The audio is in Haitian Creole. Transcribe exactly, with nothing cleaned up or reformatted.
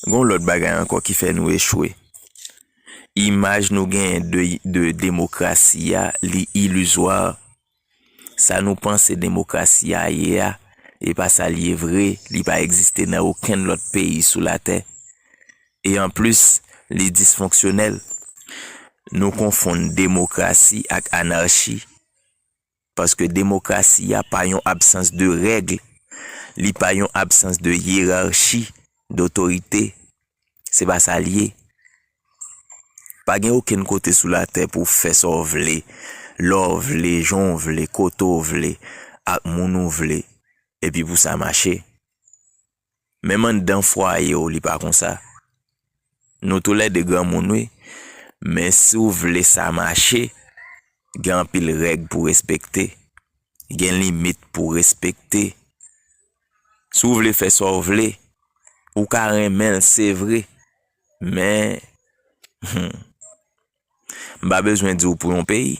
Gon lòt bagay ankò ki fè nou echwe. Imaj nou genyen de, de demokrasi a, li ilizwa. Sa nou panse demokrasi a ye a, e pa sa l ye vre, li pa egziste nan okenn lòt peyi sou latè. E anplis, li disfonksyonèl. Nou konfonn demokrasi ak anachi, paske demokrasi a pa yon absans de règ, li pa yon absans de yerachi, dotorite. Se pa sa l ye. Pa gen okenn kote sou latè pou w fè sa w vle, lè w vle, jan w vle, kote w vle, ak moun ou vle, epi pou sa mache. Menm anndan fwaye w, li pa konsa. Nou toulède granmoun, wi, men si w vle sa mache, gen anpil règ pou respekte, gen limit pou respekte. Si w vle fè sa w vle, ou ka renmen l, se vre, men, hmm, m pa bezwen di w pou yon peyi,